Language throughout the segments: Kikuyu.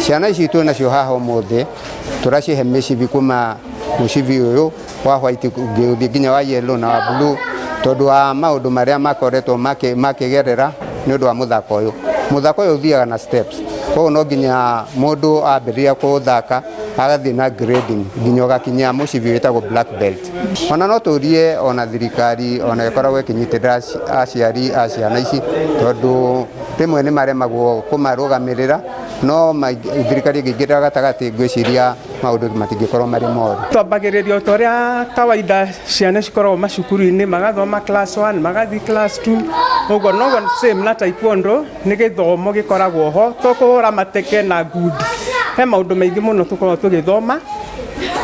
Ciana ici twĩ nacio haha ũmũthĩ tũracihe mĩcibi kuma mũcibi ũyũ wa white ũgĩthiĩ nginya wa yellow na wa blue, tondũ wa maũndũ marĩa makoretwo makĩgerera nĩ ũndũ wa mũthako ũyũ. Mũthako ũyũ ũthiaga na steps, koguo no nginya mũndũ ambĩrĩria kũũthaka agathiĩ na grading nginya ũgakinya mũcibi wĩtagwo black belt. Ona no tũrie ona thirikari ona ĩkoragwo ĩkĩnyitĩrĩra aciari a ciana ici, tondũ rĩmwe nĩ maremagwo kũmarũgamĩrĩra, no thirikari ĩngĩingĩrĩra gatagatĩ, ngwĩciria maũndũ matingĩkorwo marĩ moru. Twambagĩrĩria o ta ũrĩa kawaida ciana cikoragwo macukuru-inĩ, magathoma class 1, magathiĩ class 2, ũguo noguo same na taekwondo. Nĩ gĩthomo gĩkoragwo ho, to kũhũra mateke na ngundi. He maũndũ maingĩ mũno tũkoragwo tũgĩthoma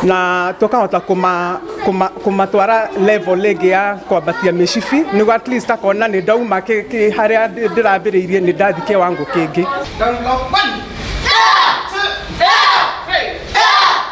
na tũkahota kũmatwara level ĩngĩ ya kwambatia mĩcibi, nĩguo at least akona nĩ ndauma harĩa ndĩrambĩrĩirie, nĩ ndathiĩ kĩwango kĩngĩ. Down block. One, two,